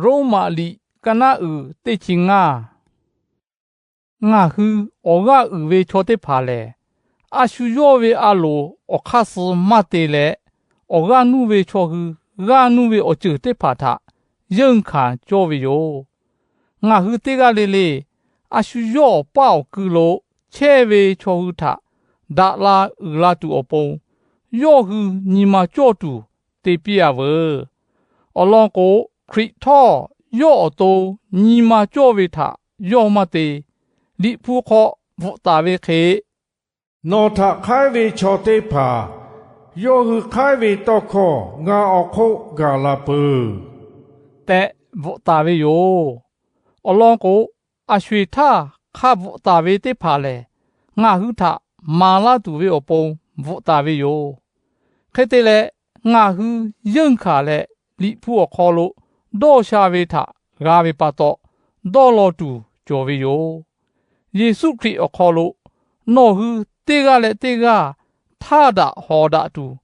Roˉmaꞈ liꞈ ka naˆ uiˍ teˇ chi ngaˇ. Ngaˬ hui awˬ g'aˇ uiˍ ve chaw teˇ hpaˍ lehˬ, a shu yawˇ ve a loˍ awˬ hk'aˇ suh maˇ te leh, awˬ g'aˇ nuˇ ve chaw hui g'aˇ nuˇ ve awˬ ceuˬ teˇ hpaˍ htaꞈ yeunˇ hkanˍ cawˇ ve yoˬ. Ngaˬ hui teˇ g'aˇ le le a shu yawˇ awˬ paˇ awˬ kui lo chehˇ ve chaw hui htaꞈ daꞈ la uiˍ la tuˬ awˬ pon, yawˇ hui nyi ma cawˇ tuˬ te piˇ-a veuˬ. Awˬ lawn k'o, Hkriꞈ htawˇ yawˇ awˬ to nyi ma cawˇ ve htaꞈ yawˇ maˇ te. Liꞈ hpu hk'aw bvuhꞈ taˍ ve hk'e, Nawˬ htaꞈ hk'aiˉ ve chaw teˇ hpaˍ yawˇ hui hk'aiˉ ve tawˇ hkawˇ ngaˬ awˬ hk'oˆ gaˬ la peuˬ tehꞈ bvuhꞈ taˍ ve yoˬ. Awˬ lawn k'o, aˬ sho-eˬ htaˇ hk'a bvuhꞈ taˍ ve teˇ hpaˍ lehˬ, ngaˬ hui htaꞈ maˍ laˇ tuˬ ve awˬ pon bvuhꞈ taˍ ve yoˬ. Hk'e te leh, ngaˬ hui yeunˇ hkanˍ leh Liꞈ hpu awˬ hk'aw lo dawˇ sha ve htaꞈ g'a ve pa taw, dawˇ law tuˬ cawˬ ve yoˬ. Yeˍsuˆ Hkriꞈ awˬ hk'aw lo nawˬ hui teˇ g'aˇ leh teˇ g'aˇ htaˇ daꞈ hawˍ daꞈ tuˬ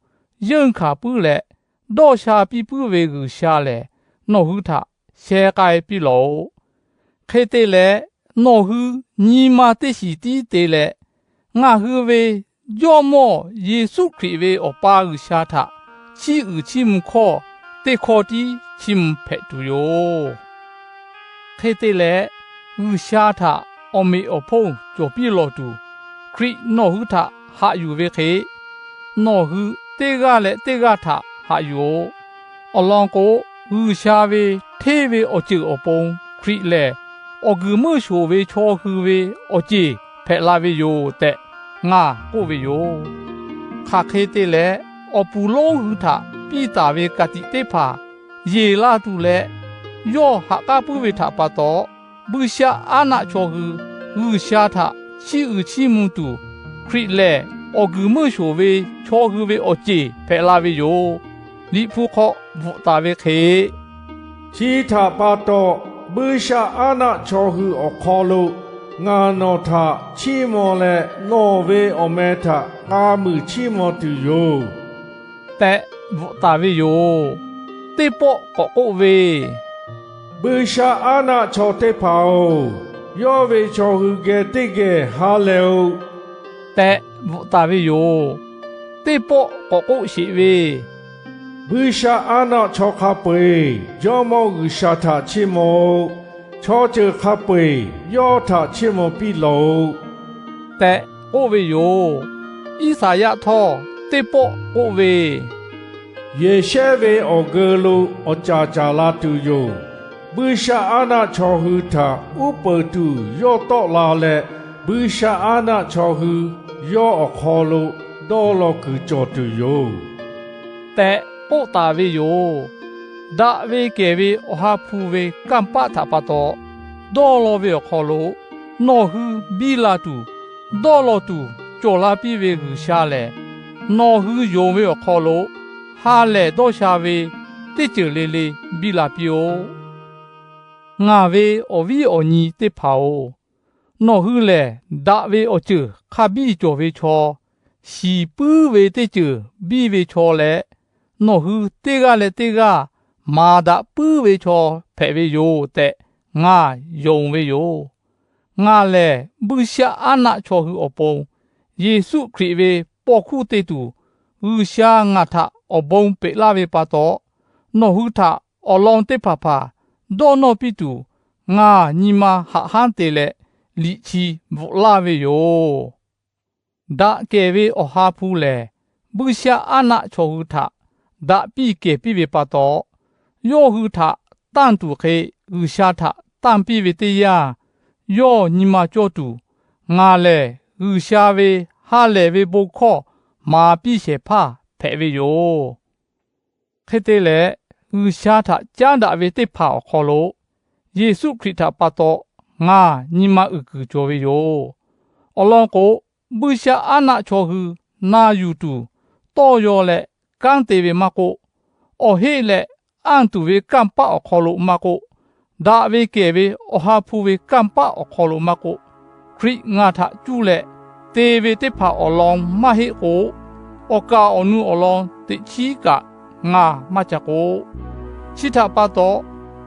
yeunˇ hkanˍ puiˉ leh dawˇ sha piˇ puiˉ ve G'uiˬsha lehˬ, nawˬ hui htaꞈ sheh k'ai piˇ lawˬ-oꞈ. Hk'e te leh, nawˬ hui nyi ma teˇ shiˍ tiˉ te leh, ngaˬ hui ve Jawˇmawˇ Yeˍsuˆ Hkriꞈ ve Awˬ pa G'uiˬsha htaꞈ chiˇ uiˍ chiˇ mvuh hkawˇ teˇ hkawˇ tiˉ chiˇ mvuh hpehꞈ tuˬ yoˬ. Hk'e te leh, G'uiˬsha htaꞈ awˬ meꞈ awˬ hponˇ cawˬ piˇ lawˬ tuˬ, Hkriꞈ nawˬ hui htaꞈ haꞈ yuˬ ve hk'e, nawˬ hui teˇ g'aˇ leh teˇ g'aˇ htaꞈ haꞈ yuˬ-oꞈ. Awˬ lawn k'o, G'uiˬsha ve hteˇ ve awˬ ceuˬ awˬ pon Hkriꞈ lehˬ, awˬ guiˬ meuˇ shoˍ ve chaw hui ve awˬ ceˬ hpehꞈ la ve yoˬ tehꞈ ngaˬ k'oˆ ve yoˬ. Hk'aˬ hk'e te leh, awˬ puˍ lonˉ hui htaꞈ piˇ taˍ ve ka tiꞈ teˇ hpaˍ yeˬ la tuˬ leh, yawˇ haꞈ k'aˉ puiˉ ve htaꞈ pa taw, buiˇshaˆaˉnaˆ chaw hui G'uiˬsha htaꞈ chiˇ uiˍ chiˇ mvuh tuˬ, Hkriꞈ lehˬ awˬ guiˬ meuˇ shoˍ ve chaw hui ve awˬ ceˬ hpehꞈ la ve yoˬ. Liꞈ hpu hk'aw bvuhꞈ taˍ ve hk'e, Chi htaꞈ pa taw, buiˇshaˆaˉnaˆ chaw hui awˬ hk'aw lo ngaˬ nawˬ htaꞈ chiˇ mvuh leh, nawˬ ve awˬ meh htaꞈ k'a muiˬ chiˇ mvuh tuˬ yoˬ tehꞈ bvuhꞈ taˍ ve yoˬ. Teˇ pawˆ k'awꞈ k'oˆ ve, Buiˇshaˆaˉnaˆ chaw teˇ hpaˍ-oˬ, yawˇ ve chaw hui geh teˇ geh ha lehˬ-oꞈ tehꞈ bvuhꞈ taˍ ve yoˬ. Teˇ pawˆ k'awꞈ k'oˆ sheˍ ve, Buiˇshaˆaˉnaˆ chaw hk'a peu-eˬ Jawˇmawˇ G'uiˬsha htaꞈ chiˇ mvuh-oꞈ. Chaw ceuˬ hk'a peu-eˬ yawˇ htaꞈ chiˇ mvuh piˇ lawˬ-oꞈ tehꞈ k'oˆ ve yoˬ. Iˉsaˍyaˆ htawˇ teˇ pawˆ k'oˆ ve, Yehˬ shehˇ ve awˬ geu lo awˬ caˍ caˍ la tuˬ yoˬ. Buiˇshaˆaˉnaˆ chaw hui htaꞈ uˉ peunˍ tuˬ yawˇ tawˆ la leh, buiˇshaˆaˉnaˆ chaw hui yawˇ awˬ hk'aw lo dawˇ law kuiˬ cawˬ tuˬ yoˬ tehꞈ k'oˆ taˍ ve yoˬ. Daꞈ ve kehˬ ve Awˬ ha hpu ve kanˇ paˆ htaꞈ pa taw dawˇ law ve awˬ hk'aw lo nawˬ hui biˇ la tuˬ, dawˇ law tuˬ cawˬ la piˇ ve G'uiˬsha lehˬ, nawˬ hui yonˍ ve awˬ hk'aw lo ha lehˬ dawˇ sha ve teˇ ceuˬ le le biˇ la piˇ-oˆ. Ngaˬ ve awˬ viˉ awˬ nyi teˇ hpaˍ-oˬ, nawˬ hui lehˬ daꞈ ve awˬ ceuˬ hk'a biˇ cawˬ ve chaw, shiˍ puiˉ ve teˇ ceuˬ biˇ ve chaw leh, nawˬ hui teˇ g'aˇ leh teˇ g'aˇ maˍ daꞈ puiˉ ve chaw hpehꞈ ve yoˬ tehꞈ ngaˬ yonˍ ve yoˬ. Ngaˬ lehˬ buiˇshaˆaˉnaˆ chaw hui awˬ pon Yeˍsuˆ Hkriꞈ ve paw hkuˇ te tuˬ, G'uiˬsha ngaˬ htaꞈ awˬ bon peꞈ laˇ ve pa taw, nawˬ hui htaꞈ awˬ lawn teˇ hpaˍ hpaˍ dawˇ nawˇ piˇ tuˬ, ngaˬ nyi ma haꞈ hanˉ te leh liꞈ chi bvuhꞈ laˇ ve yoˬ. Daꞈ kehˬ ve Awˬ ha hpu lehˬ, buiˇshaˆaˉnaˆ chaw hui htaꞈ daꞈ piˇ kehˬ piˇ ve pa taw, yawˇ hui htaꞈ tanˇ tuˬ hk'e G'uiˬsha htaꞈ tanˇ piˇ ve teˇ yanˇ, yawˇ nyi ma cawˇ tuˬ, ngaˬ lehˬ G'uiˬsha ve ha lehˬ ve bon hkawˇ maˍ piˇ shehˍ hpaˇ hpehꞈ ve yoˬ. Hk'e te leh, G'uiˬsha htaꞈ caˉ daꞈ ve teˇ hpaˍ awˬ hk'aw lo, Yeˍsuˆ Hkriꞈ htaꞈ pa taw ngaˬ nyi ma uiˍ kuiˬ cawˬ ve yoˬ. Awˬ lawn k'o, buiˇshaˆaˉnaˆ chaw hui na yuˬ tuˬ tawˇ yaw leh kanˉ te ve maˇ k'oˆ, awˬ heˆ leh anˇ tuˬ ve kanˇ paˆ awˬ hk'aw lo maˇ k'oˆ, daꞈ ve kehˬ ve Awˬ ha hpu ve kanˇ paˆ awˬ hk'aw lo maˇ k'oˆ, Hkriꞈ ngaˬ htaꞈ cuˇ leh te ve teˇ hpaˍ awˬ lawn maˇ heˆ k'o, awˬ kaˍ awˬ nu awˬ lawn teꞈ chiˉ kaꞈ ngaˬ maˇ ca k'oˆ. Chi htaꞈ pa taw,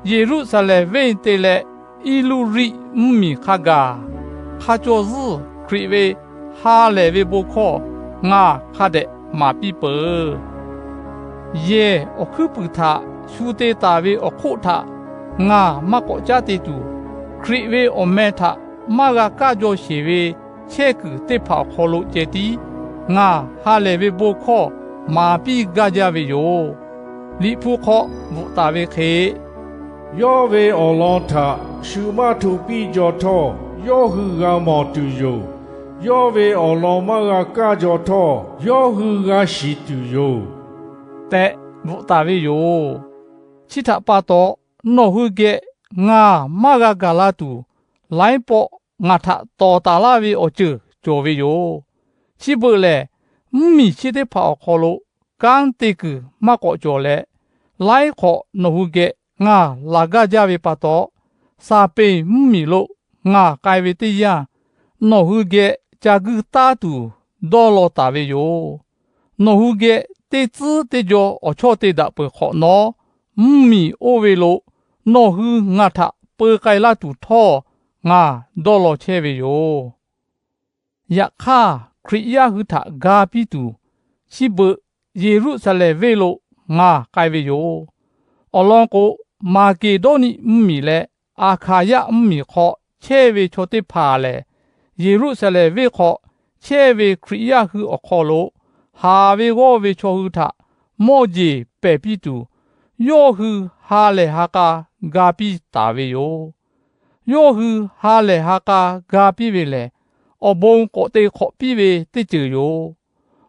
Yeˍruˆsaˍlehnˍ venˇ te leh Iˇluˇriˆ mvuhˇmiˬ hk'a gaˬ, hk'a caw zuhˇ Hkriꞈ ve ha lehˬ ve bon hkawˇ ngaˬ hk'a dehꞈ maˍ piˇ peuˬ. Yehˬ awˬ hkuiˉ puiˍ htaꞈ shu te taˍ ve awˬ hk'oˆ htaꞈ ngaˬ maˇ k'awꞈ caˉ te tuˬ, Hkriꞈ ve awˬ meh htaꞈ maˇ g'a kaˇ jaw sheˍ ve chehˇ kuiˬ teˇ hpaˍ awˬ hk'aw lo ceh tiˉ ngaˬ ha lehˬ ve bon hkawˇ maˍ piˇ gaˇ jaˇ ve yoˬ. Liꞈ hpu hk'aw bvuhꞈ taˍ ve hk'e, Yawˇ ve awˬ lawn htaꞈ shu maˇ hto piˇ jaw htawˇ, yawˇ hui g'a mawˬ tuˬ yoˬ. Yawˇ ve awˬ lawn maˇ g'a kaˇ jaw htawˇ, yawˇ hui g'a shiˍ tuˬ yoˬ tehꞈ bvuhꞈ taˍ ve yoˬ. Chi htaꞈ pa taw, nawˬ hui geh ngaˬ maˇ g'a gaˬ la tuˬ, laiˉ pawˆ ngaˬ htaꞈ tawˍ taˍ laˇ ve awˬ ceuˬ cawˬ ve yoˬ. Chi beuꞈ lehˬ, mvuhˇmiˬ chi teˇ hpaˍ awˬ hk'aw lo kanˉ te kuiˬ maˇ k'awꞈ cawˬ leh, laiˉ hk'awꞈ nawˬ hui geh ngaˬ laˬ gaˇ jaˇ ve pa taw, Saˍpenˍ mvuhˇmiˬ lo ngaˬ k'ai ve teˇ yanˇ, nawˬ hui geh ca guiˇ taˉ tuˬ dawˇ law taˍ ve yoˬ. Nawˬ hui geh teˇ tcuhˉ teˇ jaw awˬ chawˇ te daꞈ peuˬ hk'awꞈ nawˉ, mvuhˇmiˬ oˇ ve lo nawˬ hui ngaˬ htaꞈ peu k'ai laˇ tuˬ htawˇ ngaˬ dawˇ law chehˇ ve yoˬ. Yaꞈ hk'aˇ, Hkriꞈ yaˇ hui htaꞈ ga piˇ tuˬ, chi beuꞈ Yeˍruˆsaˍlehnˍ venˇ lo ngaˬ k'ai ve yoˬ. Awˬ lawn k'o, Maˍkeˍdawˇniˆ mvuhˇmiˬ leh Aˍhkaˍyaˆ mvuhˇmiˬ hk'aw chehˇ ve chaw teˇ hpaˍ lehˬ, Yeˍruˆsaˍlehnˍ venˇ hk'aw chehˇ ve Hkriꞈ yaˇ hui awˬ hk'aw lo haˍ ve g'awˇ ve chaw hui htaꞈ mawˇ jeˬ pehˬ piˇ tuˬ, yawˇ hui ha lehˬ ha k'a ga piˇ taˍ ve yoˬ. Yawˇ hui ha lehˬ ha k'a ga piˇ ve lehˬ, awˬ bon k'awꞈ te hk'awꞈ piˇ ve teˇ ceuˬ yoˬ.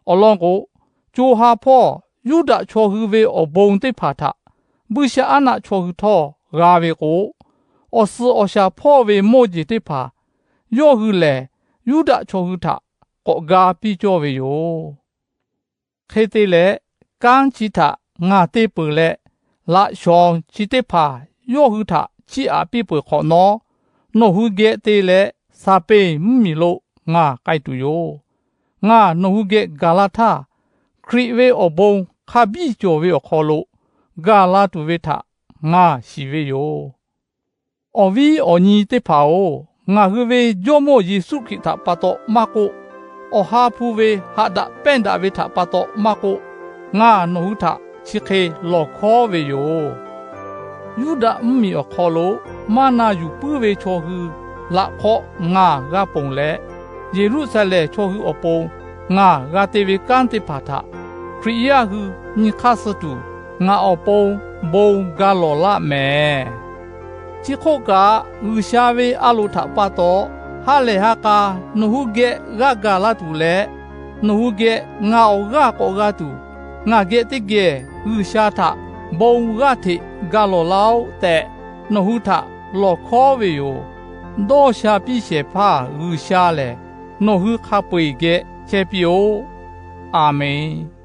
Awˬ lawn k'o, co ha hpawˇ Yuˇdaꞈ chaw hui ve awˬ bon teˇ hpaˍ htaꞈ buiˇshaˆaˉnaˆ chaw hui htawˇ g'a ve k'o, awˬ suhˍ awˬ shaˍ hpawˇ ve mawˇ jeˬ teˇ hpaˍ yawˇ hui lehˬ Yuˇdaꞈ chaw hui htaꞈ k'awꞈ ga piˇ cawˇ ve yoˬ. Hk'e te leh, kanˉ chi htaꞈ ngaˬ te peuˬ leh, laꞈ shawnˍ chi teˇ hpaˍ yawˇ hui htaꞈ chiˇ aꞈ piˇ peuˬ hk'awꞈ nawˉ, nawˬ hui geh te leh Saˍpenˍ mvuhˇmiˬ lo ngaˬ k'ai tuˬ yoˬ. Ngaˬ nawˬ hui geh gaˬ la htaˇ, Hkriꞈ ve awˬ bon hk'a biˇ cawˬ ve awˬ hk'aw lo gaˬ la tuˬ ve htaꞈ ngaˬ shiˍ ve yoˬ. Awˬ viˉ awˬ nyi teˇ hpaˍ-oˬ, ngaˬ hui ve Jawˇmawˇ Yeˍsuˆ Hkriꞈ htaꞈ pa taw maˇ k'oˆ, Awˬ ha hpu ve haꞈ daꞈ pehnˇ daꞈ ve htaꞈ pa taw maˇ k'oˆ, ngaˬ nawˬ hui htaꞈ chi hk'e lawˬ hkawˉ ve yoˬ. Yuˇdaꞈ mvuhˇmiˬ awˬ hk'aw lo maˇ na yuˬ puiˉ ve chaw hui laꞈ hk'aw ngaˬ g'a ponˬ leh, Yeˍruˆsaˍlehnˍ chaw hui awˬ pon ngaˬ g'a te ve kanˉ teˇ hpaˍ htaꞈ Hkriꞈ yaˇ hui nyi hk'aˇ suh tuˬ, ngaˬ awˬ pon bon ga lawˬ laˆ mehˍ. Chi hk'oˆ kaꞈ, G'uiˬsha ve a loˍ htaꞈ pa taw ha lehˬ ha k'a nawˬ hui geh g'a gaˬ la tuˬ leh, nawˬ hui geh ngaˬ awˬ g'aˇ k'awꞈ g'a tuˬ, ngaˬ geh teˇ geh G'uiˬsha htaꞈ bon g'aˇ hteꞈ ga lawˬ laˇ-oˆ tehꞈ, nawˬ hui htaꞈ lawˬ hkawˉ ve yoˬ. Dawˇ sha piˇ shehˍ hpaˇ G'uiˬsha lehˬ, nawˬ hui hk'a peu-eˬ geh chehˇ piˇ-oˆ. A menˍ.